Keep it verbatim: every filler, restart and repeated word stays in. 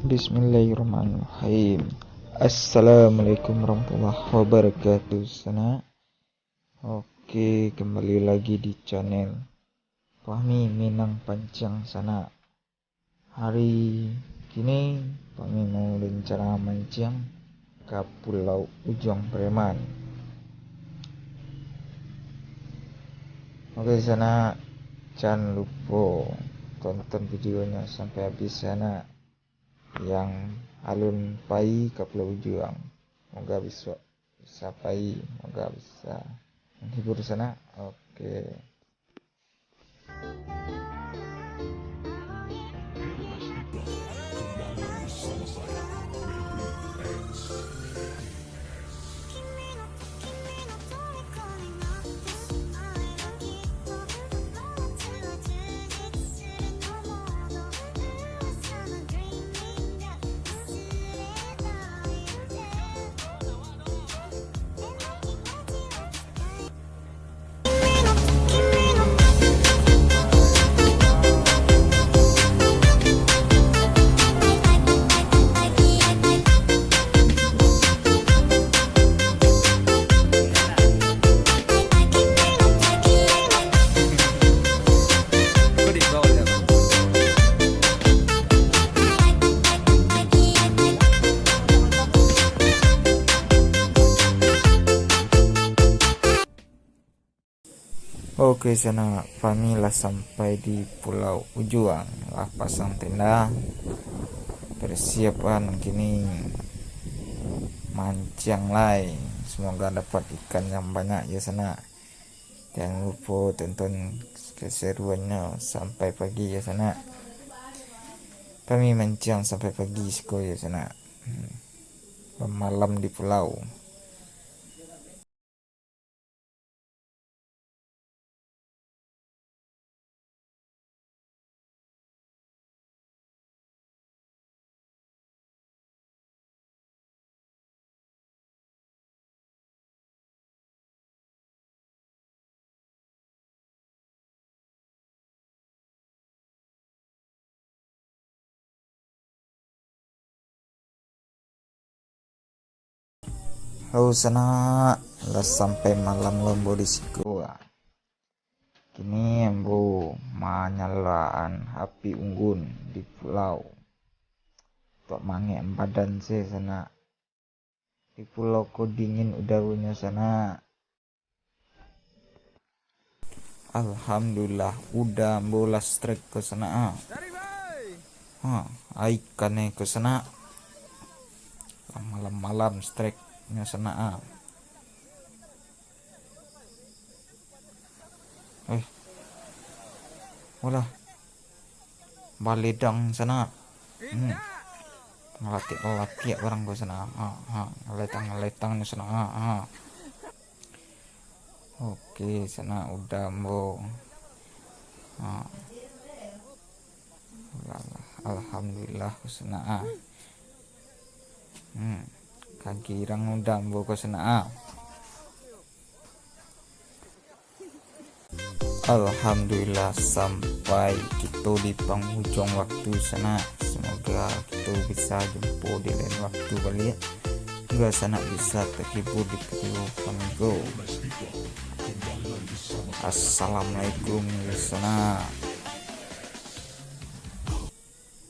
Bismillahirrahmanirrahim. Assalamualaikum warahmatullahi wabarakatuh, sanak. Oke, kembali lagi di channel Fahmi Minang Panciang, sanak. Hari kini, Fahmi mau rencana manciang ka Pulau Ujuang Preman. Oke, sanak, jan lupo tonton videonyo sampai habis, sanak. Yang alun pai ka Pulau Ujuang, moga bisuak bisa pai, moga bisa menghibur, sanak. Oke. Oke, sanak, Fahmi lah sampai di Pulau Ujuang, lah pasang tenda, persiapan kini manciang lai. Semoga dapat ikan yang banyak, ya, sanak. Jangan lupo tonton keseruannyo sampai pagi, ya, sanak. Fahmi manciang sampai pagi siko, ya, sanak. Hmm. Bamalam di pulau. Halo, sanak, lah sampai malam lo ambo di siko. Kini ambo manyalaan api unggun di pulau, untuak maangek badan se, sanak. Di pulau ko dingin udaronyo, sanak. Alhamdulillah, uda ambo lah strike ko, sanak, ah. Ha, ikan e ko, sanak. Lah malam-malam strike nyo, sanak, ah. Eh. Walah. Baledang, sanak. Hmm. Ngalatiak-ngalatiak barang ko, sanak. Ha, ha. Ngaletang-ngaletang nyo, sanak. Ha, ha. Oke, sanak, uda ambo. Ha. Alah, alhamdulillah, sanak, ah. Hmm. Ka girang uda ambo ko, sanak, ah. Alhamdulillah, sampai kito di pangujuang waktu, sanak. Semoga kito bisa jumpo di lain waktu baliak. Semoga sanak bisa terhibur di video kami ko. Assalamualaikum, sanak.